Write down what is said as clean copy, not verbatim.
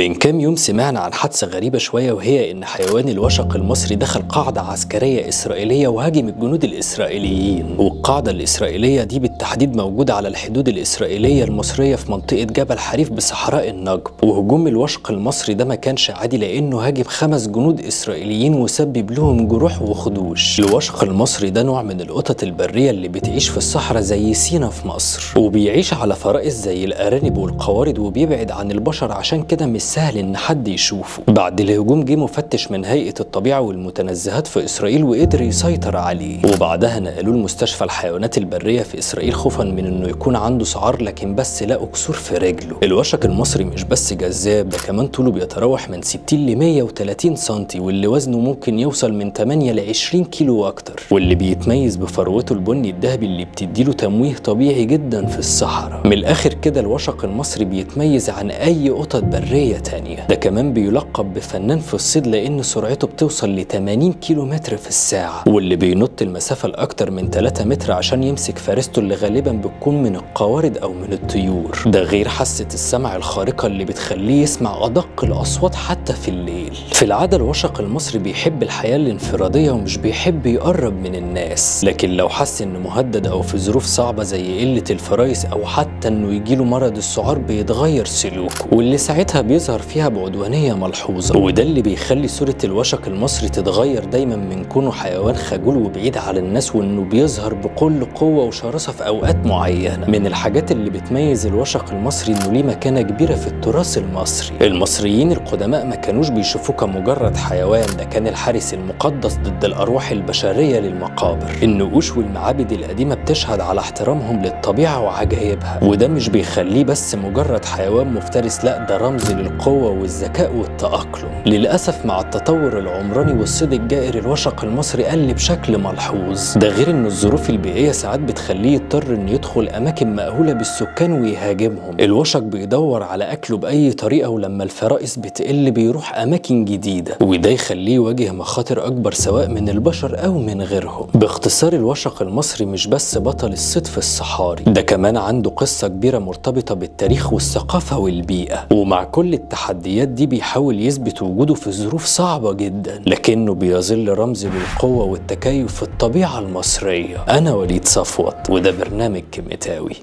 من كام يوم سمعنا عن حادثة غريبة شوية، وهي إن حيوان الوشق المصري دخل قاعدة عسكرية إسرائيلية وهاجم الجنود الإسرائيليين. والقاعدة الإسرائيلية دي بالتحديد موجودة على الحدود الإسرائيلية المصرية في منطقة جبل حريف بصحراء النجب. وهجوم الوشق المصري ده ما كانش عادي، لأنه هاجم 5 جنود إسرائيليين وسبب لهم جروح وخدوش. الوشق المصري ده نوع من القطط البرية اللي بتعيش في الصحراء زي سينا في مصر، وبيعيش على فرائس زي الأرانب والقوارض، وبيبعد عن البشر، عشان كده مش سهل ان حد يشوفه. بعد الهجوم جه مفتش من هيئة الطبيعة والمتنزهات في اسرائيل وقدر يسيطر عليه، وبعدها نقلوه لمستشفى الحيوانات البرية في اسرائيل خوفا من انه يكون عنده سعار، لكن بس لقوا كسور في رجله. الوشق المصري مش بس جذاب، ده كمان طوله بيتراوح من 60 ل 130 سنتي، واللي وزنه ممكن يوصل من 8 ل 20 كيلو واكتر، واللي بيتميز بفروته البني الذهبي اللي بتديله تمويه طبيعي جدا في الصحراء. من الاخر كده الوشق المصري بيتميز عن اي قطط برية تانية. ده كمان بيلقب بفنان في الصيد لان سرعته بتوصل ل 80 كيلو متر في الساعة، واللي بينط المسافة لأكتر من 3 متر عشان يمسك فريسته اللي غالبا بتكون من القوارض او من الطيور. ده غير حاسة السمع الخارقة اللي بتخليه يسمع ادق الاصوات حتى في الليل. في العادة الوشق المصري بيحب الحياة الانفرادية ومش بيحب يقرب من الناس، لكن لو حس انه مهدد او في ظروف صعبة زي قلة الفرايس او حتى انه يجيله مرض السعار بيتغير سلوكه، واللي ساعتها بيظهر فيها بعدوانية ملحوظة. وده اللي بيخلي صورة الوشق المصري تتغير دايما من كونه حيوان خجول وبعيد على الناس، وانه بيظهر بكل قوة وشراسة في اوقات معينة. من الحاجات اللي بتميز الوشق المصري انه ليه مكانة كبيرة في التراث المصري. المصريين القدماء ما كانوش بيشوفوه كمجرد حيوان، ده كان الحارس المقدس ضد الارواح البشرية للمقابر. النقوش والمعابد القديمة بتشهد على احترامهم للطبيعة وعجائبها، وده مش بيخليه بس مجرد حيوان مفترس، لا ده رمز للقوة والذكاء والتأقلم. للأسف مع التطور العمراني والصيد الجائر الوشق المصري قل بشكل ملحوظ، ده غير ان الظروف البيئية ساعات بتخليه يضطر انه يدخل اماكن مأهولة بالسكان ويهاجمهم. الوشق بيدور على اكله بأي طريقة، ولما الفرائس بتقل بيروح اماكن جديدة، وده يخليه يواجه مخاطر اكبر سواء من البشر او من غيرهم. باختصار الوشق المصري مش بس بطل الصيد في الصحاري، ده كمان عنده قصة كبيرة مرتبطة بالتاريخ والثقافة والبيئة، ومع كل التحديات دي بيحاول يثبت وجوده في ظروف صعبة جدا، لكنه بيظل رمز للقوة والتكيف في الطبيعة المصرية. أنا وليد صفوت، وده برنامج كيمتاوي.